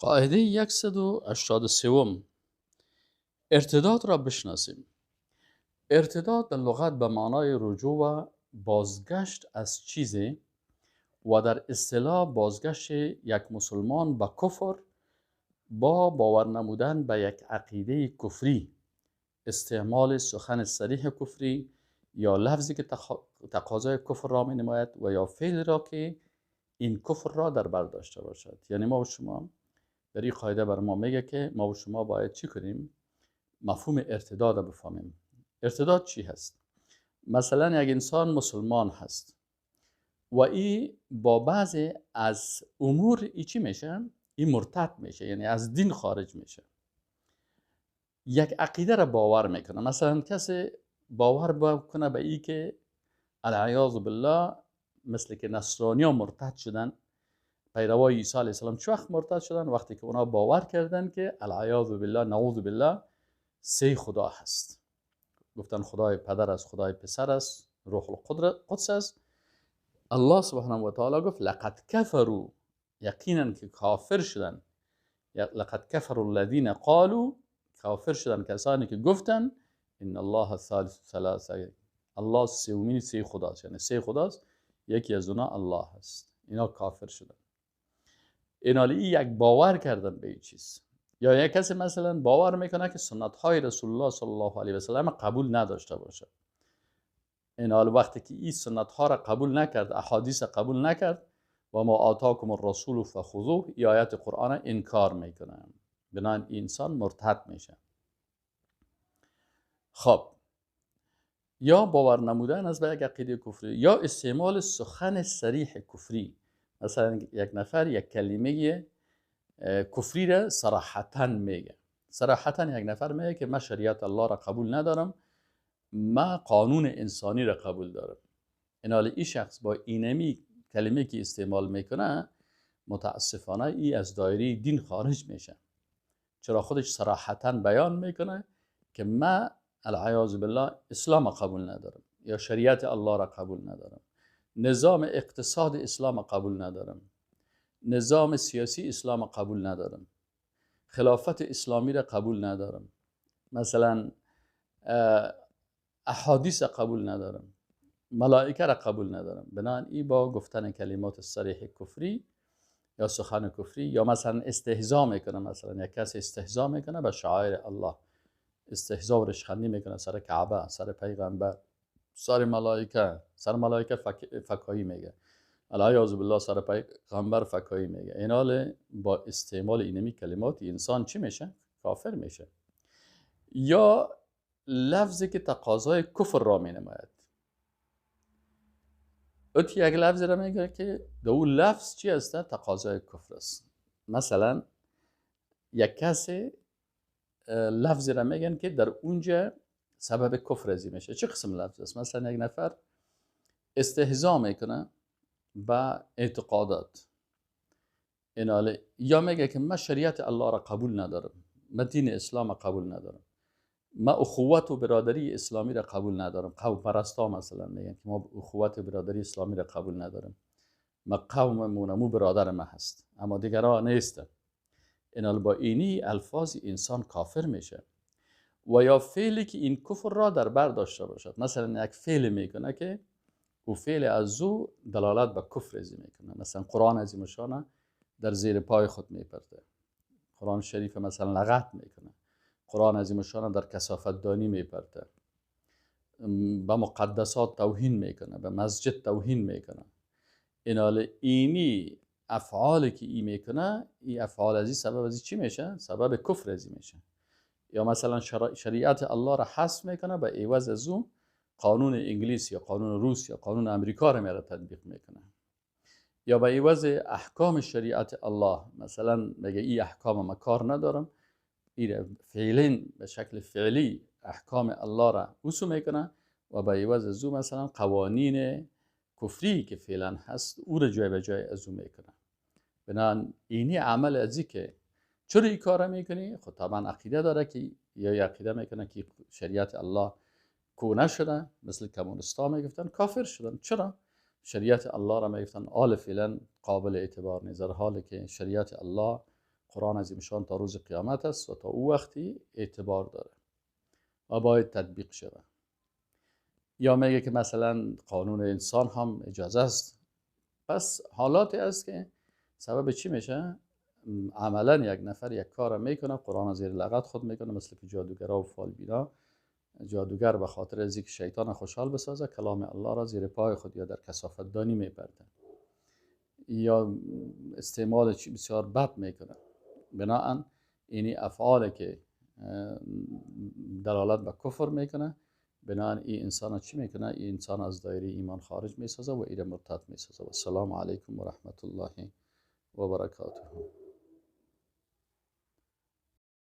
قاعده 183، ارتداد را بشناسیم. ارتداد در لغت به معنای رجوع و بازگشت از چیزی و در اصطلاح بازگشت یک مسلمان به کفر با باور نمودن به یک عقیده کفری، استعمال سخن صریح کفری یا لفظی که تقاضای کفر را می نماید و یا فعل را که این کفر را در بر داشته باشد. یعنی ما و شما در این قاعده بر ما میگه که ما و شما باید چی کنیم؟ مفهوم ارتداد را بفهمیم. ارتداد چی هست؟ مثلا یک انسان مسلمان هست و ای با بعضی از امور ای چی میشه؟ ای مرتد میشه، یعنی از دین خارج میشه. یک عقیده را باور میکنه. مثلا کسی باور بکنه به ای که العیاذ بالله مثل که نصرانی ها مرتد شدن، پیروای عیسی علیه السلام چه وقت مرتد شدن؟ وقتی که اونا باور کردن که العیاذ بالله نعوذ بالله سه خدا هست. گفتن خدای پدر است، خدای پسر است، روح القدس است. الله سبحانه و تعالی گفت لقد کفروا، یقینا که کافر شدن. لقد کفروا الذین قالوا، کافر شدن کسانی که گفتن ان الله ثالث ثلاثه، الله سومین سه خداست، یعنی سه خداست، یکی از اونا الله هست. اینا کافر شدن. اینا یک باور کردن به این چیز. یا یک کسی مثلا باور میکنه که سنت های رسول الله صلی الله علیه و سلم قبول نداشته باشه. اینا وقتی که این سنت ها را قبول نکرد، احادیث قبول نکرد، و ما آتاکم الرسول فخذوه، ای آیت قرآن انکار میکنه، بنابراین انسان مرتد میشه. خب، یا باور نمودن از به یک عقیده کفری یا استعمال سخن صریح کفری. مثلا یک نفر یک کلمه کفری را صراحتا میگه. صراحتا یک نفر میگه که من شریعت الله را قبول ندارم، من قانون انسانی را قبول دارم. این این شخص با اینمی کلمه که استعمال میکنه، متاسفانه ای از دایره دین خارج میشه. چرا؟ خودش صراحتا بیان میکنه که من العیاذ بالله اسلام قبول ندارم، یا شریعت الله را قبول ندارم، نظام اقتصاد اسلام قبول ندارم، نظام سیاسی اسلام قبول ندارم، خلافت اسلامی را قبول ندارم، مثلا احادیث قبول ندارم، ملائکه را قبول ندارم. بنابراین ای با گفتن کلمات صریح کفری یا سخن کفری، یا مثلا استهزا میکنه. مثلا یک کس استهزا میکنه به شعائر الله، استهزا و رشخندی میکنه سر کعبه، سر پیغمبر، سر ملائکه، سر ملائکه فکایی میگه، العیاذ بالله سر پیغمبر فکایی میگه. اینال با استعمال اینمی کلمات انسان چی میشه؟ کافر میشه. یا لفظی که تقاضای کفر را مینماید. ات یک لفظ را میگه که دو لفظ چی است؟ تقاضای کفر است. مثلا یک کسی لفظ را میگن که در اونجا سبب کفر ازی میشه. چه قسم لفظ است؟ مثلا یک نفر استهزا میکنه به اعتقادات، ایناله، یا میگه که من شریعت الله را قبول ندارم، من دین اسلام قبول ندارم، من اخوت و برادری اسلامی را قبول ندارم. قوم پرستا مثلا میگن که ما اخوت و برادری اسلامی را قبول ندارم، ما قوم مو برادر ما هست اما دیگران نیستن. اینال با اینی الفاظ انسان کافر میشه. و یا فعلی که این کفر را در بر داشته باشد. مثلا یک فعل میکنه که او فعل از او دلالت به کفر ازی میکنه. مثلا قرآن عظیم شانه در زیر پای خود میپرده، قرآن شریف مثلا لغت میکنه، قرآن عظیم شانه در کثافت دانی میپرده، به مقدسات توهین میکنه، به مسجد توهین میکنه. اینال اینی افعالی که ای میکنه، ای افعال ازی سبب ازی چی میشه؟ سبب کفر ازی میشه. یا مثلا شریعت الله را حذف میکنه، به عوض از اون قانون انگلیس یا قانون روس یا قانون امریکا را میره تطبیق میکنه. یا به عوض احکام شریعت الله، مثلا میگه ای احکام ما کار ندارم، ای فعلا به شکل فعلی احکام الله را وصول میکنه و به عوض از او مثلا قوانین کفری که فعلا هست او را جای به جای از او میکنه. بنابراین اینی عمل ازی که چرا این کار میکنی؟ خب طبعا عقیده داره که یا عقیده میکنه که شریعت الله کونه شده، مثل کمونستا میگفتن کافر شدن. چرا؟ شریعت الله را میگفتن آل فعلا قابل اعتبار نیست، در حالی که شریعت الله قرآن عظیمشان تا روز قیامت است و تا او وقتی اعتبار داره و باید تطبیق شود. یا میگه که مثلا قانون انسان هم اجازه است. پس حالاتی است که سبب چی میشه؟ عملا یک نفر یک کار میکنه، قرآن زیر لغت خود میکنه، مثل که جادوگرا و فالبینا، جادوگر به خاطر از اینکه شیطان خوشحال بسازه کلام الله را زیر پای خود یا در کثافت دانی میپرده یا استعمال بسیار بد میکنه. بناهن اینی افعال که دلالت به کفر میکنه، بناهن این انسان چی میکنه؟ این انسان از دایره ایمان خارج میسازه و ایره مرتد میسازه. و السلام علیکم و رحمت الله و برکاته.